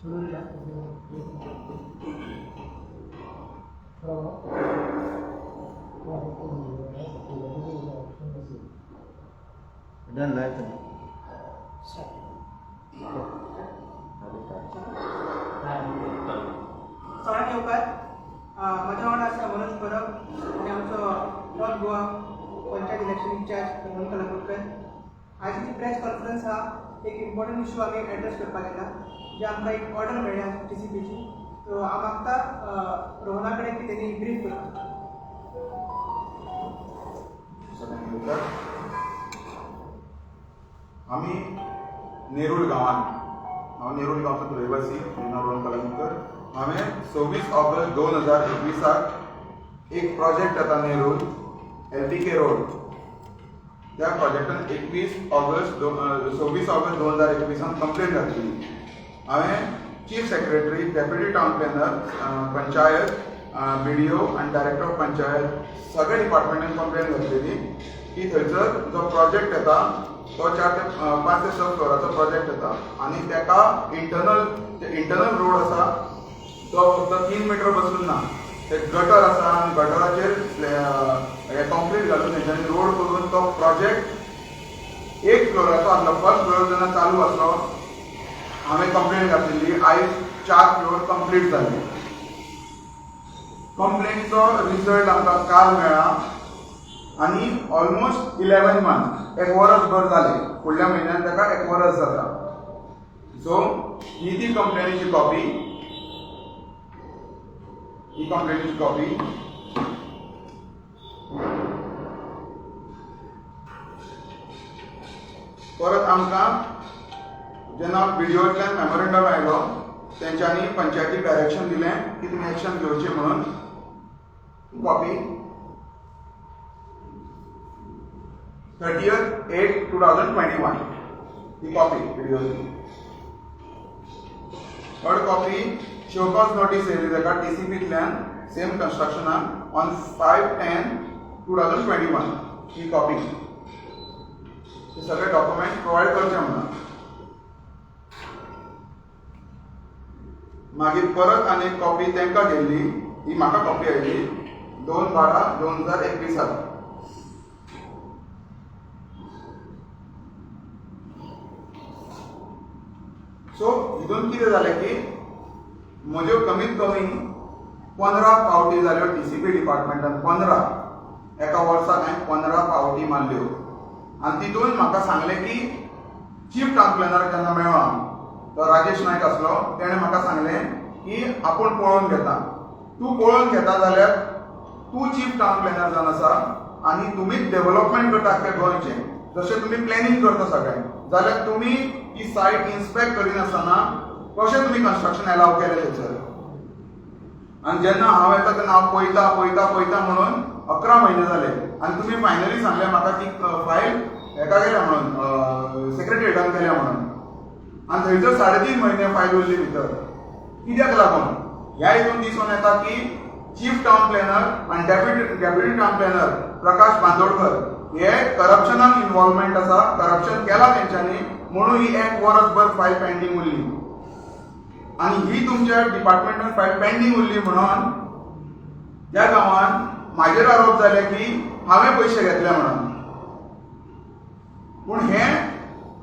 Done live. सगळ्यांक येवकार. म्हज्या वांगडा आसा मनोज परब आनी आमचो north Goa panchayat election incharge Rohan Kalangutkar. आयची जी प्रेस कॉन्फरन्स आहा, एक इम्पॉर्टंट इशू आमी एड्रेस करपाक येता, जे आमकां एक ऑर्डर मेळ्ळ्या टीसीपीची. सो हांव मागता रोहना कडेन की तेणी ब्रीफ करपाक. सगळ्यांक येवकार. आमी नेरूल गांवांत, हांव नेरूल गांवचो रहिवासी, म्हजें नांव रोहन कलंगूटकर. हांवें 26 ऑगस्ट 2021 एक प्रोजेक्ट जाता नेरूल एलटीके रोड, त्या प्रोजेक्टान 21 ऑगस्ट 26 ऑगस्ट 2021 कंप्लेन घातली. हांवें chief secretary, deputy town planner, panchayat, BDO आनी डायरेक्टर ऑफ पंचायत, सगळे डिपार्टमेंटान कंप्लेन घातलेली की थंयसर जो प्रोजेक्ट येता तो 4 ते 5 ते 6 फ्लोराचो प्रोजेक्ट येता आनी ताका इंटरनल रोड आसा तो फक्त 3 मिटर बसून ना, ते गटर आसा आनी गटराचेर हे कॉन्क्रीट घालून तेंच्यांनी रोड करून तो प्रोजेक्ट एक फ्लोराचो आसलो. फर्स्ट फ्लोर जेन्ना चालू आसलो हांवें कंप्लेन घातलेली. आयज 4 फ्लोर कंप्लीट जाले. कंप्लेनीचो रिजल्ट आमकां काल मेळ्ळा आनी ऑलमोस्ट 11 मंथ, एक वरसभर जालें. फुडल्या म्हयन्यान ताका एक वरस जाता. सो ही ती कंप्लेनीची कॉपी, ही कंप्लेनीची कॉपी. परत आमकां जेन्ना बीडीओंतल्यान मेमोरेंडम आयलो, तेंच्यांनी पंचायतीक डायरेक्शन दिलें की तुमी एक्शन घेवचें म्हणून. Copy 30/8/2021 ही कॉपी बीडीओची. थर्ड कॉपी, शोकॉज नोटीस येयली ताका टीसीपींतल्यान सेम कन्स्ट्रक्शनाक ऑन 5/10/2021 ही कॉपी. हे सगळे डॉक्युमेंट प्रोवायड करचे म्हणून. मागीर परत आनी एक कॉपी तांकां गेल्ली, ही म्हाका कॉपी आयली 2/12/2021. सो हितून कितें जालें की म्हज्यो कमीत कमी 15 पावटी जाल्यो टीसीपी डिपार्टमेंटान. 15, एका वर्साक हांवें 15 पावटी मारल्यो. आनी तितून म्हाका सांगलें की चीफ टावन प्लॅनर जेन्ना मेळ्ळो हांव, तो राजेश नायक आसलो, तेणें म्हाका सांगलें की आपूण पळोवन घेता. तूं पळोवन घेता जाल्यार तूं चीफ टावन प्लॅनर जावन आसा आनी तुमीच डेव्हलपमेंट करता आख्ख्या गोंयचें, जशें तुमी प्लॅनिंग करता सगळें, जाल्यार तुमी ही सायट इन्स्पेक्ट करिनासतना कशें तुमी कन्स्ट्रक्शन एलाव केलें थंयसर? आनी जेन्ना हांव येता तेन्ना हांव पळयता पळयता पळयता म्हणून 11 म्हयने जाले आनी तुमी फायनली सांगलें म्हाका की फायल हेका गेल्या म्हणून, सेक्रेटरिएटान गेल्या म्हणून. आनी थंयसर 3.5 म्हयने फायल उरली भितर, कित्याक लागून? ह्या हितून दिसून येता की चीफ टावन प्लॅनर आनी deputy town planner Prakash Bandodkar हे करप्शनान इन्वॉल्वमेंट आसा, करप्शन केला तेंच्यांनी म्हणून ही एक वरसभर फायल पेंडींग उरली. आनी ही तुमच्या डिपार्टमेंटान फायल पेंडींग उरली म्हणून त्या गांवान म्हाजेर आरोप जाले की हांवें पयशे घेतले म्हणून. पूण हे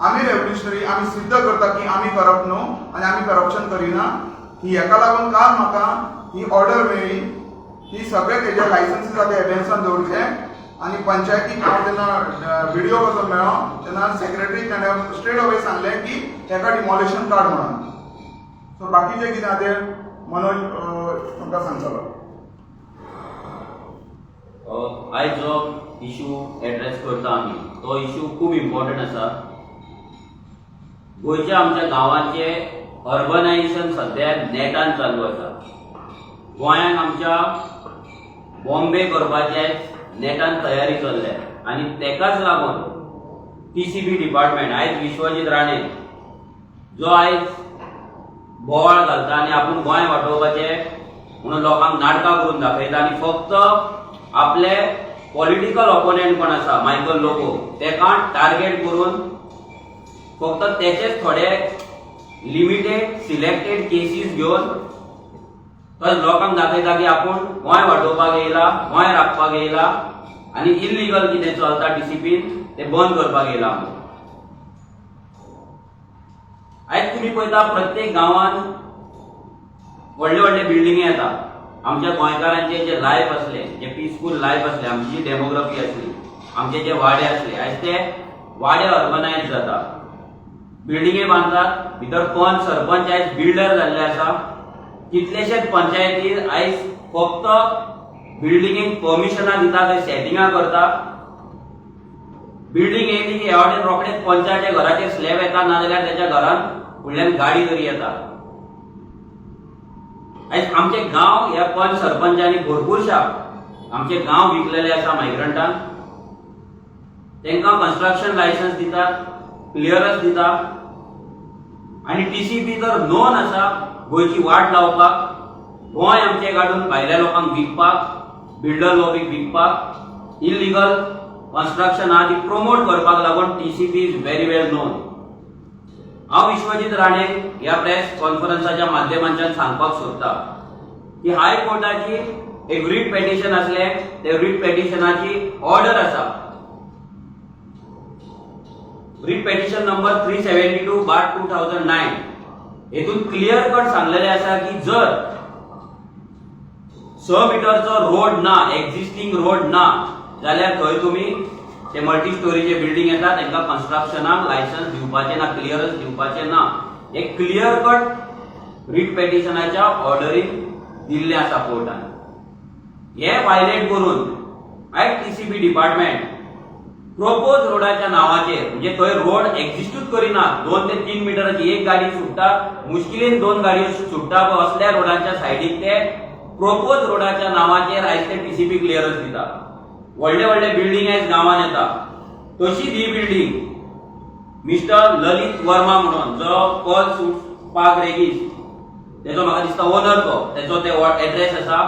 आमी रेव्होल्युशनरी, आमी सिद्ध करता की आमी करप न्हू आनी आमी करप्शन करिना. ही हेका लागून काल म्हाका ही ऑर्डर मेळ्ळी की सगळे तेजे लायसन्सीस आतां एबेन्सान दवरचे. आनी पंचायतीक हांव जेन्ना बीडीओ कसो मेळ्ळो तेन्ना सेक्रेटरी ताणें स्ट्रेट अवे सांगलें की तेका डिमॉलिशन काड म्हणून. सो बाकीचें कितें आहा तें मनोज तुमकां सांगतलो. आयज जो इशू एड्रेस करता आमी तो इशू खूब इम्पॉर्टंट आसा. गोंयच्या आमच्या गांवांचे अर्बनायझेशन सद्या नेटान चालू आसा. गोंयांत आमच्या बॉम्बे करपाचे नेटान तयारी चल्ल्या आनी तेकाच लागून टीसीबी डिपार्टमेंट आयज विश्वजीत राणे जो आयज बोवाळ घालता आनी आपूण गोंय वाटोवपाचें म्हणून लोकांक नाटकां करून दाखयता आनी फक्त आपले पॉलिटिकल ऑपोनेंट कोण आसा मायकल लोबो तेका टार्गेट करून फक्त तेचेच थोडे लिमिटेड सिलेक्टेड केसीस घेवन तो लोकांक दाखयता की आपूण गोंय वाटोवपाक येयला, गोंय राखपाक येयला आनी इल्लिगल कितें चलता टीसीपीन ते बंद करपाक येयला म्हणून. आयज तुमी पळयता, प्रत्येक गांवांत व्हडले व्हडले बिल्डिंगी येता. आमच्या गोंयकारांचे जे लायफ आसले, जे पिसफूल लायफ आसले, आमची जी डेमोग्राफी आसली, आमचे जे वाडे आसले, आयज ते वाडे अर्बनायज जाता, बिल्डिंगे बांदतात. भितर पंच सरपंच आयज बिल्डर जाल्ले आसा. कितलेशेच पंचायती आयज फक्त बिल्डिंगेक परमिशनां दिता, थंय सेटिंगां करता. बिल्डिंग येयली की ह्या वाटेन रोखडेच पंचाच्या घराचेर स्लॅब येता, नाजाल्यार त्याच्या घरान फुडल्यान गाडी तरी येता. आयज आमचे गांव ह्या पंच सरपंचांनी भरपूरशा आमचे गांव विकलेले आसा मायग्रंटांक. तांकां कन्स्ट्रक्शन लायसन्स दितात, क्लियरन्स दिता आनी टीसीपी तर नोन आसा गोंयची वाट लावपाक, गोंय आमचें काडून भायल्या लोकांक विकपाक, बिल्डर लॉबीक विकपाक, इलिगल कन्स्ट्रक्शन आहा ती प्रमोट करपाक लागून TCP is very well known. हांव विश्वजीत राणे ह्या प्रेस कॉन्फरन्साच्या माध्यमांतल्यान सांगपाक सोदता की हायकोर्टाची एक रीट पेटिशन आसलें, ते रीट पेटिशनाची ऑर्डर आसा, writ petition number 372/2009. हेतून क्लियर कट सांगलेलें आसा की जर 6 मिटरचो रोड ना, एक्झिस्टींग रोड ना, जाल्यार थंय तुमी ते मल्टी स्टोरीचे बिल्डिंग येता तांकां कन्स्ट्रक्शनाक लायसन्स दिवपाचें ना, क्लियरन्स दिवपाचें ना. हे क्लियर कट रीट पेटिशनाच्या ऑर्डरीन दिल्लें आसा कोर्टान. हे वायलेट करून आयज टीसीपी डिपार्टमेंट प्रोपोज रोडाच्या नावाचेर, म्हणजे थंय रोड एक्झिस्टूच करिना, 2 ते 3 मिटराची एक गाडी सुट्टा, मुश्किलीन दोन गाडयो सुट्टा पळय, असल्या रोडाच्या सायडीक ते प्रोपोज रोडाच्या नावाचेर आयज ते टीसीपी क्लियरन्स दिता. व्हडले व्हडले बिल्डिंग आयज गांवान येता. तशीच ही बिल्डिंग मिस्टर ललित वर्मा म्हणून, जो पर्ल सुट पार्क रेगीस, तेजो म्हाका दिसता ओनर तो, तेजो ते एड्रेस आसा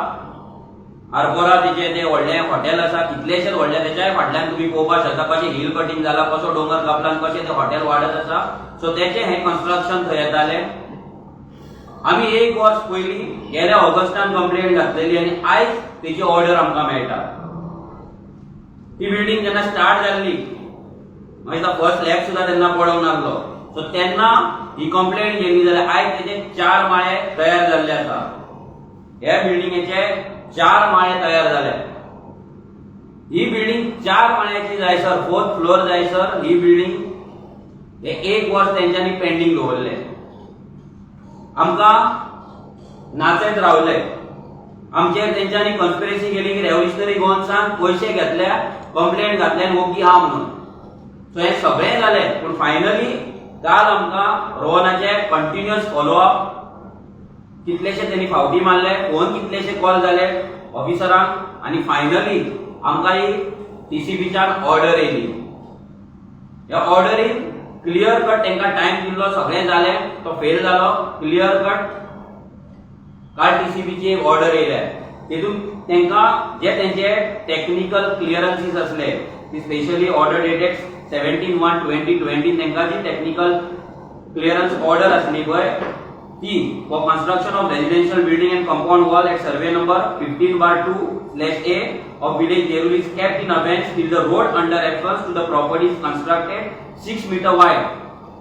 आरपोरा. तेचे ते व्हडलें हॉटेल आसा, कितलेशेच व्हडले. तेच्याय फाटल्यान तुमी पळोवपाक शकता कशें हिल कटिंग जाला, कसो दोंगर कापला आनी कशें तें हॉटेल वाडत आसा. सो तेचें हें कन्स्ट्रक्शन थंय येतालें. आमी एक वर्स पयलीं गेल्या ऑगस्टान कंप्लेंट घातलेली आनी आयज तेची ऑर्डर आमकां मेळटा. ती बिल्डिंग जेन्ना स्टार्ट जाल्ली, मागीर फर्स्ट स्लॅब सुद्दां तेन्ना पडोंक नासलो. सो तेन्ना ही कंप्लेंट केली जाल्यार आयज तेचे चार माळे तयार जाल्ले आसा. ह्या बिल्डिंगेचे चार माळे तयार जाले. ही बिल्डिंग चार माळ्याची जायसर, फोर्थ फ्लोअर जायसर, ही बिल्डिंग हे एक वर्स तेंच्यांनी पेंडींग दवरले. आमकां नाचयत रावले. आमचेर तेंच्यांनी कॉन्स्पिरसी केली की रेव्होल्युशनरी गोवन्सान पयशे घेतल्या, कंप्लेंट घातल्या आनी ओगी आहा म्हणून. सो हें सगळें जालें, पूण फायनली काल आमकां रोहनाचे कंटिन्युअस फॉलोअप, कितलेशे त्यांनी फावटी मारले, फोन कितलेशे कॉल जाले ऑफिसरांक आनी फायनली आमकां ही टीसीपीच्यान ऑर्डर येयली. ह्या ऑर्डरीन क्लियर कट तांकां टायम दिल्लो, सगळें जालें, तो फेल जालो. क्लियर कट काल टीसीपीची एक ऑर्डर येयल्या. तितून तांकां जे तेंचे टॅक्निकल क्लियरन्सीस आसले ती specially order dated 17/1/2020, तांकां जी टॅक्निकल क्लियरन्स ऑर्डर आसली पळय ती for construction of residential building and compound wall at survey number 15/2/A of village Nerul is kept in abeyance till the road under reference to the property is constructed 6 meter wide.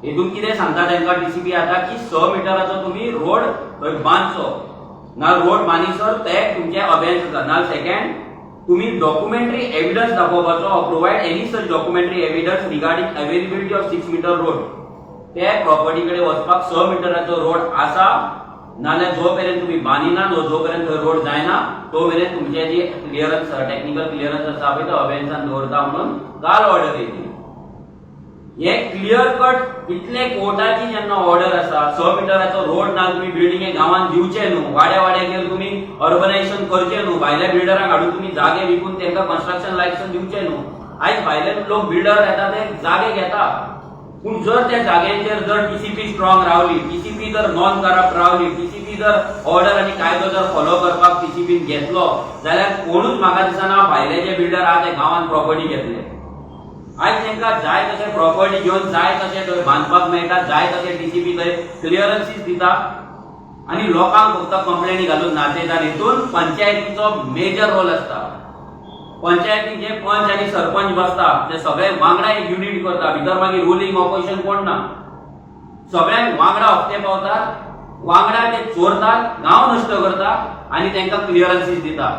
हेतून कितें सांगता तांकां TCP आतां की 6 मिटराचो तुमी road थंय बांदचो ना, road बांदिसर ते तुमचे अबेन्स आसा. ना सेकंड, तुम्ही डॉक्युमेंटरी एव्हिडन्स दाखोवपाचो, provide any such documentary evidence regarding availability of 6 meter road. ते प्रॉपर्टी कडेन वचपाक 6 मिटराचो रोड आसा, नाजाल्यार जो मेरेन तुमी बांदिना, जो मेरेन थंय रोड जायना, तो मेरेन तुमचे जी क्लियरन्स, टेक्निकल क्लियरन्स आसा पळय, तो अबेन्सान दवरता म्हणून काल ऑर्डर येयली. हे क्लियर कट इतले कोर्टाची जेन्ना ऑर्डर आसा, 6 मिटराचो रोड ना, तुमी बिल्डिंगे गांवांत दिवचे न्हू, वाड्या वाड्याचेर तुमी अर्बनायझेशन करचे न्हू, भायल्या बिल्डरांक हाडून तुमी जागे विकून तांकां कन्स्ट्रक्शन लायसन्स दिवचे न्हू. आयज भायले लोक बिल्डर येता, ते जागे घेता, पूण जर त्या जाग्यांचेर जर टीसीपी स्ट्रॉंग रावली, टीसीपी जर नॉन करप्ट रावली, टीसीपी जर ऑर्डर आनी कायदो जर फॉलो करपाक टीसीपीन घेतलो, जाल्यार कोणूच म्हाका दिसना भायले जे बिल्डर आहा ते गांवांत प्रॉपर्टी घेतले. आयज तांकां जाय तशें प्रॉपर्टी घेवन जाय तशें थंय बांदपाक मेळटा, जाय तशें डीसीपी थंय क्लियरन्सीस दिता आनी लोकांक फक्त कंप्लेनी घालून नाचयता. हितून पंचायतीचो मेजर रोल आसता. पंचायतीन जे पंच आनी सरपंच बसता ते सगळे वांगडा एक युनिट करता. भितर मागीर रुलींग ऑपोजिशन कोण ना, सगळ्यांक वांगडा हप्ते पावतात, वांगडा ते चोरतात, गांव नश्ट करता आनी तांकां क्लियरन्सीस दिता.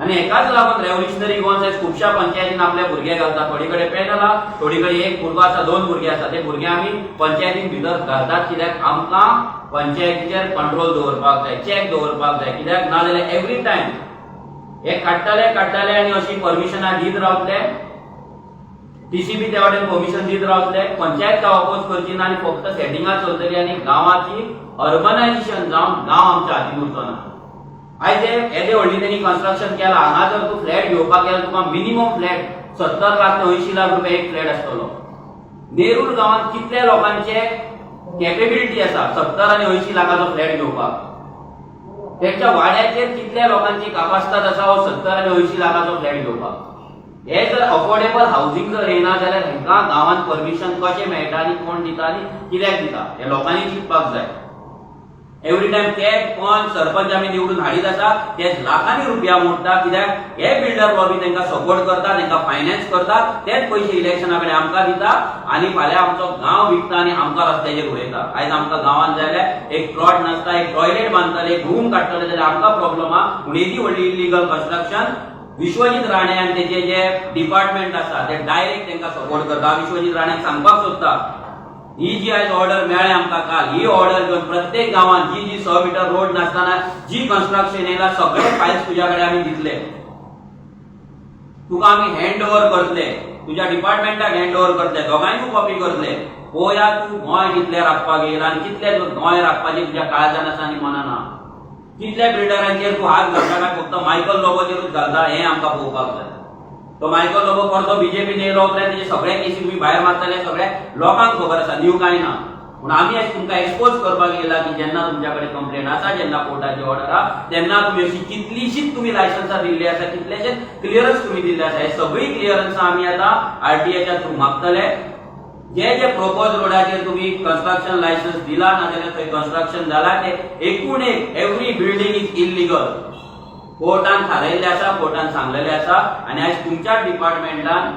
आनी हेकाच लागून रेव्होल्युशनरी गोवन्स आयज खुबश्या पंचायतीन आपल्या भुरगे घालता. थोडे कडेन पॅनल आहा, थोडे कडेन एक भुरगो आसा, दोन भुरगे आसा, ते भुरगे आमी पंचायतीन भितर घालतात, कित्याक आमकां पंचायतीचेर कंट्रोल दवरपाक जाय, चॅक दवरपाक जाय. कित्याक ना जाल्यार एवरी टायम हे काडटाले काडटाले आनी अशी परमिशनां दीत रावतले, टीसीपी त्या वाटेन परमिशन दीत रावतले, पंचायत काय अपोज करची ना आनी फक्त सेटिंगां चलतली आनी गांवाची अर्बनायझेशन जावन गांव आमच्या हातीन उरचो ना. आयज हे येदे व्हडली तेणी कन्स्ट्रक्शन केला. हांगा जर तूं फ्लॅट घेवपाक गेल्यार तुका मिनिमम फ्लॅट 70 लाख ते 80 लाख रुपया एक फ्लॅट आसतलो. नेरूल गांवांत कितल्या लोकांचे कॅपेबिलिटी आसा 70 आनी 80 लाखाचो फ्लॅट घेवपाक? तेंच्या वाड्याचेर कितल्या लोकांची कापास्ताद आसा हो 70 आनी 80 लाखाचो फ्लॅट घेवपाक? हे जर अफोर्डेबल हावजींग जर येना जाल्यार हेंकां गांवांत परमिशन कशें मेळटा आनी कोण दिता आनी कित्याक दिता, हे लोकांनी चिंतपाक जाय. एवरी टायम ते पंच सरपंच आमी निवडून हाडीत आसा, ते लाखांनी रुपया मोडटा, कित्याक हे बिल्डर लॉबी तांकां सपोर्ट करता, तांकां फायनान्स करता, तेच पयशे इलेक्शना कडेन आमकां दिता आनी फाल्यां आमचो गांव विकता आनी आमकां रस्त्याचेर उडयता. आयज आमकां गांवांत जाय जाल्यार एक प्लॉट नासता, एक टॉयलेट बांदतले, एक रूम काडटले जाल्यार आमकां प्रॉब्लम आहा. पूण येदी व्हडली इलिगल कन्स्ट्रक्शन, विश्वजीत राणे आनी तेजे जे डिपार्टमेंट आसा ते डायरेक्ट तांकां सपोर्ट करता. विश्वजीत राण्याक सांगपाक सोदता, ही जी आयज ऑर्डर मेळ्ळी आमकां काल, ही ऑर्डर घेवन प्रत्येक गांवांत जी जी 6 मिटर रोड नासतना जी कन्स्ट्रक्शन येयला, सगळे फायल्स तुज्या कडेन आमी दितले, तुका आमी हँड ओवर करतले, तुज्या डिपार्टमेंटाक हँड ओवर करतले, दोगांयकूय कॉपी करतले. पळोवया तूं गोंय कितलें राखपाक येयला आनी कितलें गोंय राखपाचें तुज्या काळजान आसा आनी मनान आहा. कितल्या बिल्डरांचेर तूं हात घालता काय फक्त मायकल लोबोचेरूच घालता, हें आमकां पळोवपाक जाय. तो मायकल लोबो परतो बीजेपीन येयलो उपरांत तेजे सगळे केसी तुमी भायर मारतले, सगळ्या लोकांक खबर आसा, न्यू कांय ना. पूण आमी आयज तुमकां एक्सपोज करपाक येयला की जेन्ना तुमच्या कडेन कंप्लेन आसा, जेन्ना कोर्टाची ऑर्डर आहा, तेन्ना तुमी अशी कितलीशीच तुमी लायसन्सां दिल्ली आसा, कितलेशेच क्लियरन्स तुमी दिल्ले आसा. हे सगळी क्लियरन्सां आमी आतां आरटीआयच्या थ्रू मागतले. जे जे प्रोपोज रोडाचेर तुम्ही कन्स्ट्रक्शन लायसन्स दिला ना जाल्यार थंय कन्स्ट्रक्शन जाला, ते एकूण एक एवरी बिल्डींग is illegal कोर्टान थारायल्ले आसा, कोर्टान सांगलेले आसा. आनी आयज तुमच्या डिपार्टमेंटान,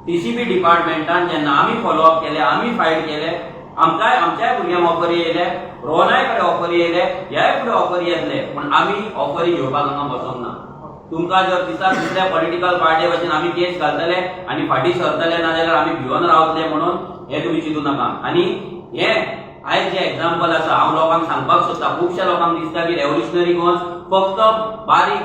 टीसीपी डिपार्टमेंटान जेन्ना आमी फॉलोअप केले, आमी फायट केले, आमकांय आमच्याय भुरग्यांक ऑफरी येयले, रोनाय कडेन ऑफरी येयले, ह्याय फुडें ऑफरी येतले, पूण आमी ऑफरी घेवपाक हांगा बसोंक ना. तुमकां जर दिसता दुसऱ्या पॉलिटिकल पार्टी भशेन आमी केस घालतले आनी फाटीं सरतले, ना जाल्यार आमी भिवन रावतले म्हणून, हे तुमी चिंतू नाका. आनी हे आयज जे एग्जाम्पल आसा, हांव लोकांक सांगपाक सोदता, खुबश्या लोकांक दिसता की रेव्होल्युशनरी गोवन्स फक्त बारीक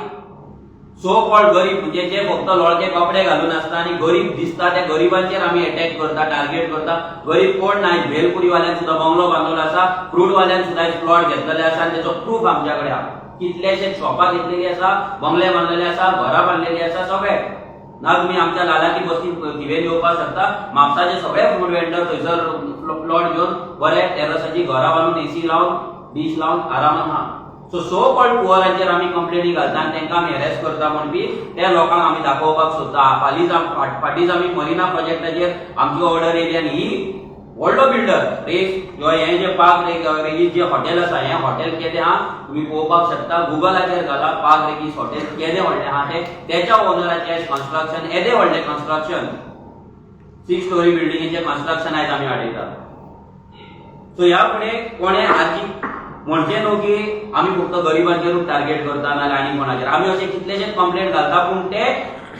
सो कॉल्ड गरीब, म्हणजे जे फक्त लोळके कपडे घालून आसता आनी गरीब दिसता, त्या गरिबांचेर आमी अटॅक करता, टार्गेट करता. गरीब कोण ना. भेलपुरीवाल्यान सुद्दां बंगलो बांदलेलो आसा, फ्रूटवाल्यान सुद्दां एक प्लॉट घेतलेले आसा आनी तेचो प्रूफ आमच्या कडेन आहा. कितलेशे शॉपां घेतलेली आसा, बंगले बांदलेले आसा, घरां बांदलेली आसा सगळे. ना तुमी आमच्या लालाकी बस्ती थिवेन येवपाक शकता. म्हापसाचे सगळे फ्रूट वेंडर थंयसर प्लॉट घेवन बरे टेरसाची घरां बांदून, एसी लावन, डीश लावन आरामान आहा. सो सो कॉल्ड पुअरांचेर आमी कंप्लेनी घालता आनी तांकां आमी हॅरेस करता म्हणपी त्या लोकांक आमी दाखोवपाक सोदता. फालींच फाटींच आमी मरिना प्रोजेक्टाचेर आमची ऑर्डर येयली आनी ही व्हडलो बिल्डर रेस किंवा हें जे पार्क रेगीस जे हॉटेल आसा, हें हॉटेल केदें आहा तुमी पळोवपाक शकता. गुगलाचेर घाला पार्क रेगीस हॉटेल, केदें व्हडलें आहा तें. तेच्या ओनराचें कन्स्ट्रक्शन, येदें व्हडलें कन्स्ट्रक्शन, 6 स्टोरी बिल्डिंगेचें कन्स्ट्रक्शन आयज आमी हाडयतात. सो ह्या फुडें कोणें आजी म्हणचें न्हू की आमी फक्त गरिबांचेरूच टार्गेट करता नाजाल्यार आनी कोणाचेर. आमी अशे कितलेशेच कंप्लेंट घालता, पूण ते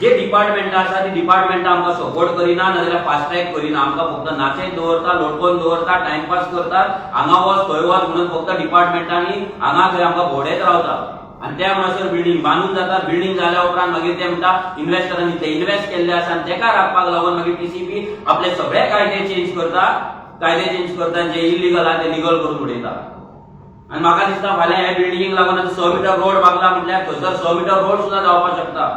जे डिपार्टमेंटां आसा ती डिपार्टमेंटां आमकां सपोर्ट करिना, नाजाल्यार फास्ट ट्रॅक करिना. आमकां फक्त नाचयत दवरता, लोटकोन दवरता, टायमपास करतात. हांगा वच, थंय वच म्हणून फक्त डिपार्टमेंटांनी हांगा थंय आमकां भोंवडेत रावता आनी त्या म्हणसर बिल्डींग बांदून जाता. बिल्डींग जाल्या उपरांत मागीर ते म्हणटा इन्व्हेस्टरांनी ते इन्व्हेस्ट केल्ले आसा आनी तेका राखपाक लागून मागीर टीसीपी आपले सगळे कायदे चेंज करता, कायदे चेंज करता आनी जे इलिगल आहा ते लिगल करून उडयता. आनी म्हाका दिसता फाल्यां ह्या बिल्डिंगेक लागून आतां 6 मिटर रोड बांदला म्हटल्यार थंयसर 6 मिटर रोड सुद्दां जावपाक शकता.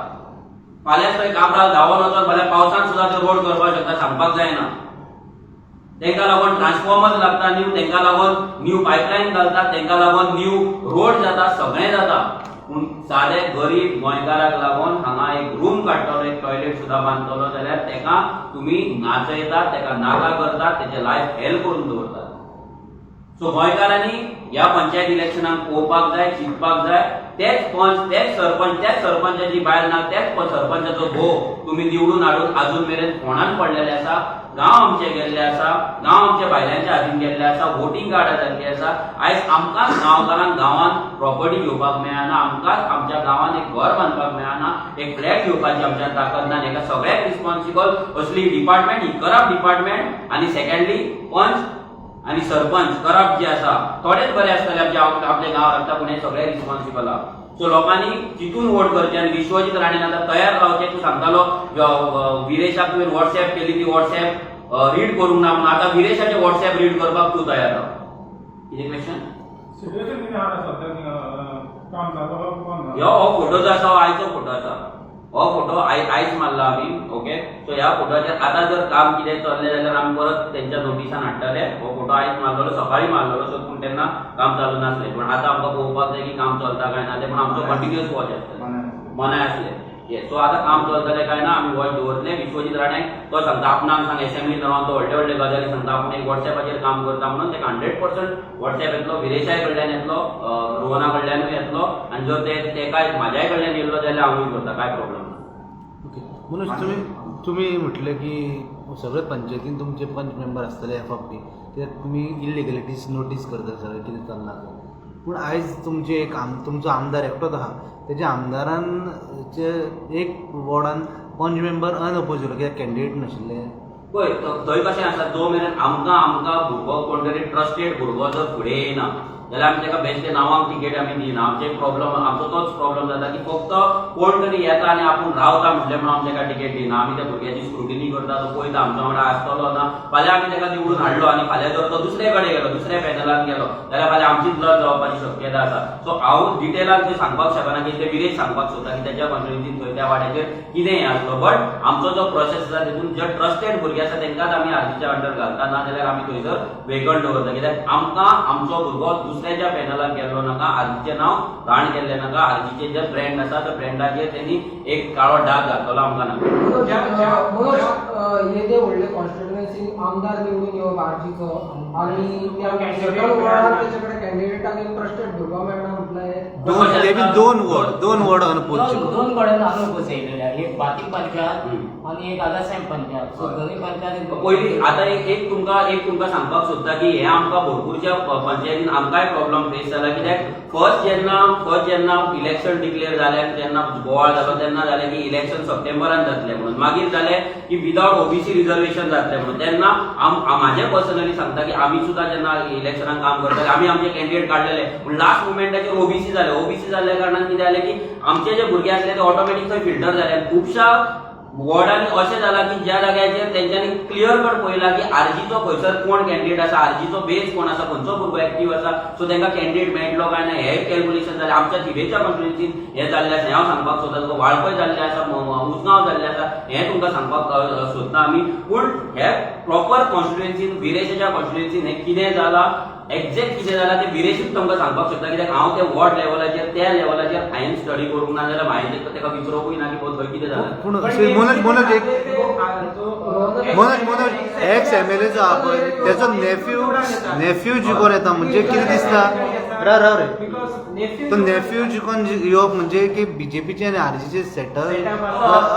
फाल्यांच थंय काब्राल धांवोन वचोन फाल्यां पावसान सुद्दां तो रोड करपाक शकता, सांगपाक जायना. तांकां लागून ट्रान्सफॉर्मर लागता न्यू, तांकां लागून न्यू पायपलायन घालतात, तांकां लागून न्यू रोड जाता, सगळें जाता. पूण सादे गरीब गोंयकाराक लागून हांगा एक रूम काडटलो, एक टॉयलेट सुद्दां बांदतलो जाल्यार तेका तुमी नाचयतात, तेका नाका करतात, तेजें लायफ हेल करून दवरतात. सो गोंयकारांनी ह्या पंचायत इलेक्शनाक पळोवपाक जाय, चिंतपाक जाय. तेच पंच, तेच सरपंच, त्याच सरपंचाची बायल ना, त्याच सरपंचाचो घोव तुमी निवडून हाडून अजून मेरेन फोंडान पडलेले आसा. गांव आमचे गेल्ले आसा, गांव आमच्या बायलांच्या हातीन गेल्ले आसा, वोटींग कार्डां जाल्ली आसा. आयज आमकांच गांवकारांक गांवांत प्रॉपर्टी घेवपाक मेळना, आमकांच आमच्या गांवांत एक घर बांदपाक मेळना, एक फ्लॅट घेवपाची आमच्यान ताकद ना. आनी हेका सगळ्याक रिस्पॉन्सिबल असली डिपार्टमेंट, ही करप्ट डिपार्टमेंट, आनी सेकंडली पंच आनी सरपंच करप्ट जे आसा. थोडेच बरे आसतले आमच्या आपल्या गांवात रावता, पूण हे सगळे रिस्पॉन्सिबल आहा. सो लोकांनी चिंतून वोट करचे आनी विश्वजीत राणेन आतां तयार रावचें. तूं सांगतालो विरेशाक तुवें वॉट्सॅप केली, ती वॉट्सॅप रीड करूंक ना म्हणून. आतां विरेशाचे वॉट्सॅप रीड करपाक तूं तयार राव. कितें क्वेश्चन? सिच्युएशन कितें आहा सद्याक, काम जाता कोण? ह्यो हो फोटो जो आसा हो आयचो फोटो आसा. हो फोटो आयज मारला आमी. ओके, सो ह्या फोटोचेर आतां जर काम कितें चल्लें जाल्यार आमी परत तेंच्या नोटिसान हाडटले. हो फोटो आयज मारलेलो, सकाळी मारलेलो. सो पूण तेन्ना काम चालू नासलें, पूण आतां आमकां पळोवपाक जाय की काम चलता काय ना तें. पूण आमचो कंटिन्युअस वॉच आसतलें, मनाय आसले येस. सो आतां काम चलतलें काय ना आमी वॉच दवरतले. विश्वजीत राणे तो सांगता आपणाक सांग, एसेंब्लीन रावन तो व्हडले व्हडले गजाली सांगता, आपूण एक वॉट्सॅपाचेर काम करता म्हणून. तेका 100% वॉट्सॅप येतलो, विरेशाय कडल्यान येतलो, रोहना कडल्यानूय येतलो, आनी जर ते तेकाय म्हाज्याय कडल्यान येयल्लो जाल्यार हांवूय करता, काय प्रॉब्लम ना. ओके मनोज, तुमी तुमी म्हटलें की सगळे पंचायतीन तुमचे पंच मेंबर आसतले एफ बी, कित्याक तुमी इलिगलिटीज नोटीस करता सगळें कितें चल्लां तें. पूण आयज तुमचे एक तुमचो आमदार एकटोच आहा, तेज्या आमदारान चे एक वॉर्डान पंच मेंबर अनअपोज उरलो कित्याक कॅन्डिडेट नाशिल्ले. पळय, थंय कशें आसा, जो मेरेन आमकां आमकां भुरगो कोण तरी ट्रस्टेड भुरगो जर फुडें येयना जाल्यार आमी ताका बेश्टे नांवांक तिकेट आमी दिना. आमचे प्रॉब्लम, आमचो तोच प्रॉब्लम जाता की फक्त कोण तरी येता आनी आपूण रावता म्हटलें म्हणून आमी ताका तिकेट दिना. आमी त्या भुरग्याची स्क्रुटिनी करता, तो पळयता आमच्या वांगडा आसतलो ना. फाल्यां आमी ताका निवडून हाडलो आनी फाल्यां जर तो दुसरे कडेन गेलो, दुसऱ्या पॅनलान गेलो जाल्यार फाल्यां आमचीच लज जावपाची शक्यता आसा. सो हांव डिटेलान थंय सांगपाक शकना की ते विरेश सांगपाक सोदता की तेच्या कॉन्स्टिट्युएन्सीन थंय त्या वाड्याचेर कितें हें आसलो. बट आमचो जो प्रोसेस आसा तितून जे ट्रस्टेड भुरगे आसा तांकांच आमी आर्जीच्या अंडर घालता, ना जाल्यार आमी थंयसर वेकंट दवरता. कित्याक आमकां आमचो भुरगो दुसऱ्याच्या पॅनलाक गेल्लो नाका, आर्जीचें नांव घाण केल्लें नाका, आर्जीचें जे ब्रँड आसा त्या ब्रँडाचेर तेणी एक काळो डाग घातलेलो आमकां नाका. मनोज, येदे व्हडले कॉन्स्टिट्युएन्सीन आमदार निवडून येवप आरजीचो आनी त्या सर्टन वॉर्डार तेचे कडेन कॅन्डिडेटाक एक ट्रस्टेड भुरगो मेळना म्हटल्यार दोन, ते बी दोन वॉर्ड, दोन वॉर्ड अनअपोज. दोन कडेन अनअपोज येयलेले, एक भाटी पंचायत आनी एक आगासाहेब पंचायत. सो हय. दोनूय पंचायत. पयली आतां एक एक तुमकां सांगपाक सोदता की हे आमकां भरपूरच्या पंचायतीन आमकांय प्रॉब्लम फेस जाला. कित्याक फर्स्ट जेन्ना इलेक्शन डिक्लेअर जालें आनी जेन्ना बोवाळ जालो तेन्ना जालें की इलेक्शन सप्टेंबरान जातलें म्हणून. मागीर जालें की विदाउट ओबीसी रिजर्वेशन जातलें म्हणून. तेन्ना म्हाजें पर्सनली सांगता की आमी सुद्दां जेन्ना इलेक्शनाक काम करताले आमी आमचे कॅन्डिडेट काडलेले, पूण लास्ट मुमेंटाचेर ओबीसी जाले. ओबीसी जाल्ल्या कारणान कितें जालें की आमचे जे भुरगे आसले ते ऑटोमॅटीक थंय फिल्टर जाले. खुबश्या वॉर्डांनी अशें जालां की ज्या जाग्याचेर तेंच्यांनी क्लियर कट पळयला की आरजीचो खंयसर कोण कॅन्डिडेट आसा, आरजीचो बेस कोण आसा, खंयचो भुरगो एक्टीव आसा, सो तांकां कॅन्डिडेट मेळटलो काय ना हें कॅल्क्युलेशन जालें. आमच्या थिवेच्या कॉन्स्टिट्युएन्सीन हें जाल्लें आसा हें हांव सांगपाक सोदता तुका. वाळपय जाल्लें आसा, उसगांव जाल्लें आसा, हें तुमकां सांगपाक सोदता आमी. पूण हे प्रॉपर कॉन्स्टिट्युएन्सीन, विरेशाच्या कॉन्स्टिट्युएन्सीन हें कितें जालां, एक्झॅक्ट कितें जालां तें विरेशूच तुमकां सांगपाक शकता. कित्याक हांव ते वॉर्ड लेवलाचेर, त्या लेवलाचेर हांवें स्टडी करूंक ना, जाल्यार हांवें ताका विचारूंकूय ना की थंय कितें जालां. पूण अशें मनोज मनोज एक मनोज मनोज एक्स एमएलए जो आहा पळय तेचो नेफ्यू जिखोन येता म्हणजे कितें दिसता? राव राव रे. Because तो नेफ्यू जिखोन येवप म्हणजे की बीजेपीचे आनी आरजीचे सेटल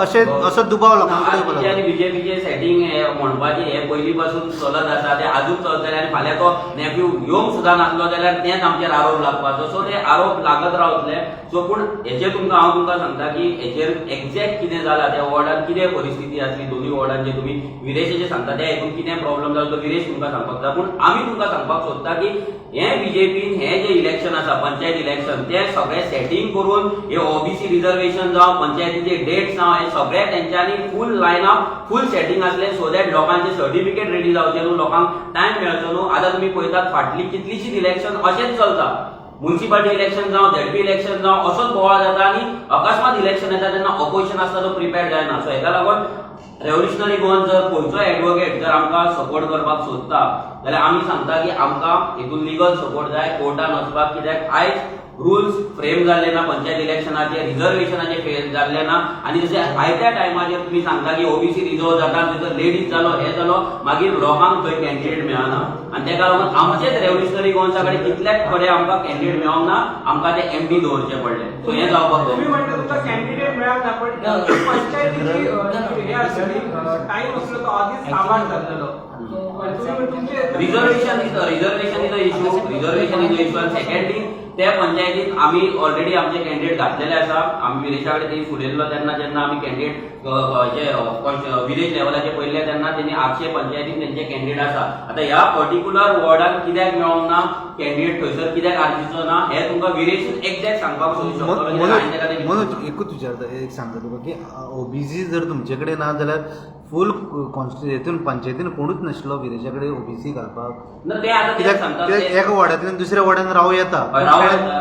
अशें, असो दुबाव लोकां कडेन येवपाक आरजीचे आनी लागला. बीजेपीचे सेटींग हे म्हणपाचें हे पयलीं पासून चलत आसा, ते आजून चलतले. आनी फाल्यां तो नेफ्यू येवंक सुद्दां नासलो जाल्यार तेच आमचेर आरोप लागपाचो. सो ते आरोप लागत रावतले. सो पूण हेचेर तुमकां हांव तुमकां सांगता की हेचेर एक्झॅक्ट कितें जालां, त्या वॉर्डान कितें परिस्थिती आसली, दोनूय वॉर्डान जे तुमी विरेशाचे सांगता त्या हितून कितें प्रॉब्लम जालो तो विरेश तुमकां सांगपाक जाय. पूण आमी तुमकां सांगपाक सोदता की हे बीजेपीन हे जे इलेक्शन आसा, पंचायत इलेक्शन, ते सगळे सेटींग करून हे ओबीसी रिझर्वेशन जावं, पंचायतीचे डेट्स जावं, हे सगळे तेंच्यांनी फूल लायन अप, फूल सेटींग आसले, सो that लोकांचे सर्टिफिकेट रेडी जावचे न्हू, लोकांक टायम मेळचो न्हू. आतां तुमी पळयतात फाटली कितलीशीच इलेक्शन अशेंच चलता. म्युन्सिपालिटी इलेक्शन जावं, झेडपी इलेक्शन जावं, असोच बोवाळ जाता आनी अकस्मात इलेक्शन येता तेन्ना ऑपोजिशन आसता तो प्रिपेअर्ड जायना. सो हेका लागून रेव्होल्युशनरी गोवन जर खंयचोय एडवोकेट जर आमकां सपोर्ट करपाक सोदता जाल्यार आमी सांगता की आमकां हितून लिगल सपोर्ट जाय कोर्टान वचपाक. कित्याक आयज रुल्स फ्रेम जाल्ले ना पंचायत इलेक्शनाचे, रिजर्वेशनाचे फ्रेम जाल्ले ना. आनी जशें आयत्या टायमाचेर तुमी सांगता की ओबीसी रिजर्व जाता, थंयसर लेडीज जालो, हे जालो, मागीर लोकांक थंय कॅन्डिडेट मेळना. आनी तेका लागून आमचेच रेव्होल्युशनरी गोवन्सा कडेन कितल्याच कडेन आमकां कॅन्डिडेट मेळोंक ना, आमकां ते एमडी दवरचे पडले. सो हें जावपाक तुम्ही जाय. म्हणता तुमचा कॅन्डिडेट मेळना, पण पंचायतीची हे आसली टायम असलो तो आधीच काबार जाल्लो. तुम्ही तुमचे Reservation is a issue, reservation is a issue. आनी सेकंड थिंग, त्या पंचायतीत आमी ऑलरेडी आमचे कॅन्डिडेट घातलेले आसा. आमी विरेशा कडेन तेणी फुलयल्लो तेन्ना, जेन्ना आमी कॅन्डिडेट जे विलेज लेवलाचे पळयल्ले तेन्ना तेणी आगशे पंचायतीन तेंचे कॅन्डिडेट आसा. आतां ह्या पर्टिक्युलर वॉर्डान कित्याक मेळोंक ना कॅन्डिडेट, थंयसर कित्याक आरजीचो ना, हे तुमकां विरेशूच एक्झॅक्ट सांगपाक शकतलो, कित्याक हांवें तेका तें मनोज, एकूच विचारता, एक सांगता तुका की ओबीसी जर तुमचे कडेन ना जाल्यार फूल कॉन्स्टिट्युएंसीन पंचायतीन कोणूच नासलो विरेशा कडेन ओबीसी घालपाक. ना, ते आतां तें कित्याक सांगता कित्याक एका वॉर्डांतल्यान दुसऱ्या वॉर्डान रावं येता. हय,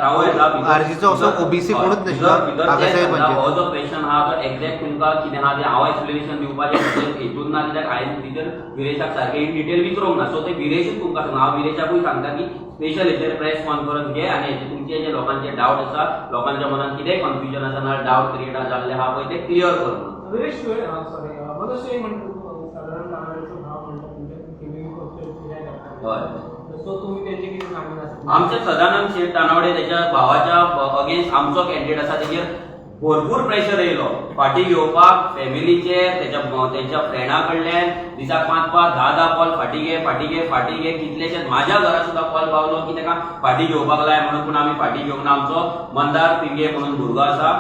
रावूं येता. आरजीचो असो ओबीसी कोणूच नासलो भितर तें आगासाहेब सांगता, पंचायत. हो जो क्वेश्चन आहा तो एक्झॅक्ट तुमकां कितें आहा तें हांव एक्सप्लेनेशन दिवपाचें म्हजें हेतून ना, कित्याक हांवें भितर विरेशाक सारकें इन डिटेल विचारूंक ना. सो ते विरेशूच तुमकां सांगता. हांव विरेशाकूय सांगता की स्पेशल हेचेर प्रेस कॉन्फरन्स घे आनी हेचे तुमचे जे लोकांचे डावट आसा, लोकांच्या मनात कितेंय कन्फ्युजन आसा ना, डावट क्रिएट जाल्ले आहा पळय, ते क्लियर कर म्हणून. विरेश, सॉरी, मनोज, तुवें म्हणटा सादारण तांदळाचो भाव म्हणटा तुमच्या थिवीन कितें? हय. सो तुमी तेंचे कितें सांगून आसा? आमचे सदानंद शेठ तानावडे त्याच्या भावाच्या अगेन्स्ट आमचो कॅन्डिडेट आसा, तेजेर भरपूर प्रेशर येयलो फाटी घेवपाक, फॅमिलीचे, तेच्या तेंच्या फ्रेंडा कडल्यान दिसाक पांच पांच धा धा कॉल, फाटी घे, फाटी घे, फाटी घे. कितलेशेच माझ्या घरा सुद्दां कॉल पावलो की ताका फाटी घेवपाक लाय म्हणून, पूण आमी फाटी घेवंक ना. आमचो मंदार पिंगे म्हणून भुरगो आसा,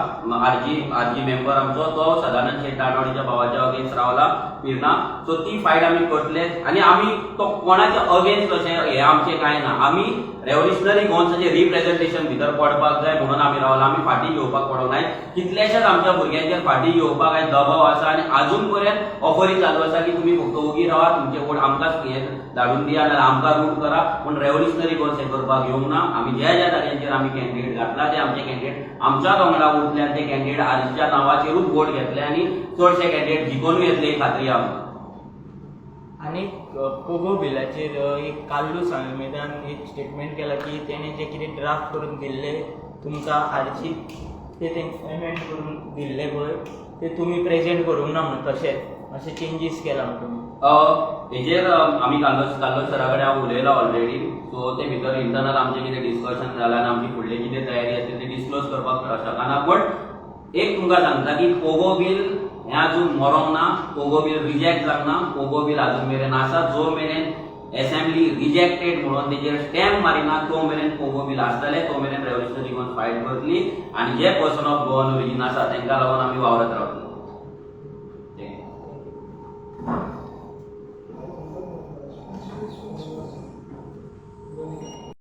आरजी मेंबर आमचो, तो सदानंद शेठ तानावडेच्या भावाच्या अगेन्स्ट रावला पिर्ना. सो ती फायट आमी करतले आनी आमी तो कोणाच्या अगेन्स्ट अशें हें आमचें कांय ना. आमी रेव्होल्युशनरी गोवन्साचें रिप्रेझेंटेशन भितर पडपाक जाय म्हणून आमी रावला. आमी फाटी घेवपाक पडोंक नाय. कितल्याशाच आमच्या भुरग्यांचेर फाटी घेवपाक आयज दबाव आसा आनी अजून पर्यंत ऑफरी चालू आसा की तुमी फक्त ओगी रावा, तुमचे वोट आमकांच हे धाडून दिया नाल्यार आमकां रूट करा. पूण रेव्होल्युशनरी गोवन्स हें करपाक घेवंक ना. आमी ज्या ज्या जाग्यांचेर आमी कॅन्डिडेट घातला ते आमचे कॅन्डिडेट आमच्याच वांगडा उरले आनी ते कॅन्डिडेट आरजीच्या नांवाचेरूच वोट घेतले आनी चडशे कॅन्डिडेट जिखोवन घेतले ही खात्री आमकां. आनी पोगो बिलाचेर एक कार्लूस आल्मेदान एक स्टेटमेंट केला की तेणे जे कितें ड्राफ्ट करून दिल्ले तुमकां आरजी, ते एमेंड करून दिल्ले पळय, ते तुमी प्रेजेंट करूंक ना म्हणून, तशेंच मातशे चेंजीस केला म्हणून तुमी. हेजेर आमी कार्लोस सरा कडेन हांव उलयलां ऑलरेडी. सो ते भितर इंटरनल आमचें कितें डिस्कशन जालां आनी आमची फुडली कितें तयारी आसली ती डिस्क्लोज करपाक शकना. बट एक तुमकां सांगता की पोगो बील हें अजून मरोंक ना, पोगो बील रिजेक्ट जावंक ना, पोगो बील अजून मेरेन आसा. जो मेरेन एसेंब्ली रिजेक्टेड म्हणून तेजेर स्टॅम्प मारिना तो मेरेन पोगो बील आसतलें, तो मेरेन रेव्होल्युशनरी गोवन फायट करतली आनी जे पर्सन ऑफ गोवन ओरिजीन आसा तांकां लागून आमी वावरत रावतले.